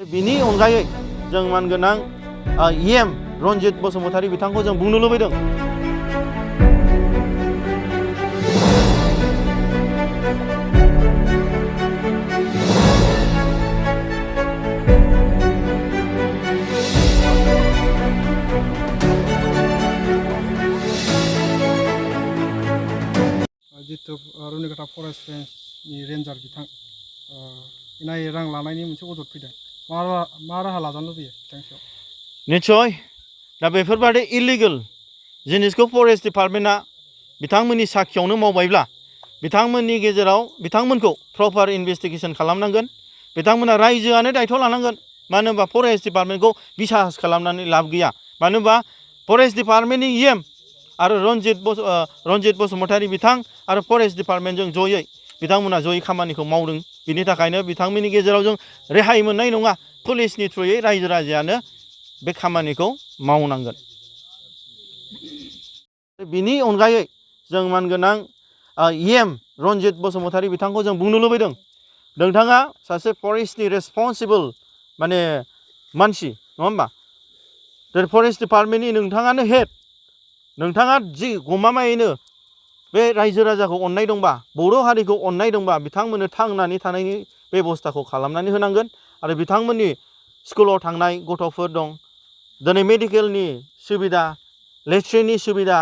बिनि अनगायै जों मानगोनां EM रन्जित बसुमतारी बिथांखौ जों बुंनो लुबैदों। जितु रुनिकाटा फरेस्ट रेन्जनि रेन्जार बिथां इनाय रां लानायनि मोनसे अजद फैदों मा राहा लाजानो लुबैयो बिथांनि सायाव? निस्सय दा बेफोरबादि इलिगेल जिनिसखौ फरेस्ट डिपार्टमेन्टआ बिथांमोननि साखियावनो मावबायब्ला बिथांमोननि गेजेराव बिथांमोनखौ प्रपार इनभेस्टिगेसन खालामनांगोन। बिथांमोना रायजोआनो दायथ' लानांगोन। मानो होनबा फरेस्ट डिपार्टमेन्टखौ बिसास खालामनानै लाब गैया। मानो होनबा फरेस्ट डिपार्टमेन्टनि EM आरो रन्जित बसुमतारी बिथां आरो फरेस्ट डिपार्टमेन्टजों जयै बिथांमोना जयै खामानिखौ मावदों। बिनि थाखायनो बिथांमोननि गेजेराव जों रेहाय मोननाय नङा। पुलिसनि थ्रुयै रायजो राजायानो बे खामानिखौ मावनांगोन। बिनि अनगायै जों मानगोनां EM रन्जित बसुमतारी बिथांखौ जों बुंनो लुबैदों। नोंथाङा सासे फरेस्टनि रेसपन्सिबल माने मानसि नङा होमबा? फरेस्ट डिपार्टमेन्टनि नोंथाङानो हेड। नोंथाङा जि गमामायैनो बे रायजो राजाखौ अननाय दंबा, बर' हारिखौ अननाय दंबा बिथांमोननो थांनानै थानायनि बेबस्थाखौ खालामनानै होनांगोन। आरो बिथांमोननि स्कुलाव थांनाय गथ'फोर दं। दिनै मेडिकेलनि सुबिदा, लेट्रिननि सुबिदा,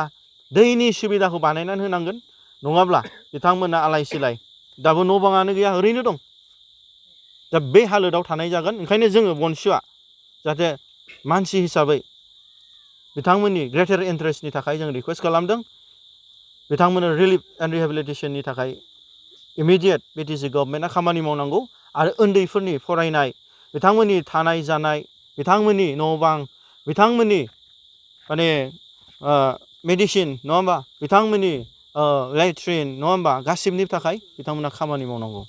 दैनि सुबिदाखौ बानायनानै होनांगोन। नङाब्ला बिथांमोना आलाय सिलाय दाबो न' बाङानो गैया, ओरैनो दं। दा बे हालोदाव थानाय जागोन। ओंखायनो जोङो बनसुआ जाहाथे मानसि हिसाबै बिथांमोननि ग्रेटार इन्टारेस्टनि थाखाय जों रिकुवेस्ट खालामदों। बिथांमोननो रिलिफ एन्ड रिहेबिलिटेसननि थाखाय इमिडियेट BTC गभर्नमेन्टआ खामानि मावनांगौ। आरो उन्दैफोरनि फरायनाय, बिथांमोननि थानाय जानाय, बिथांमोननि न' बां, बिथांमोननि माने मेडिसिन नङा होमबा, बिथांमोननि लेट्रिन नङा होमबा, गासिबनि थाखाय बिथांमोना खामानि मावनांगौ।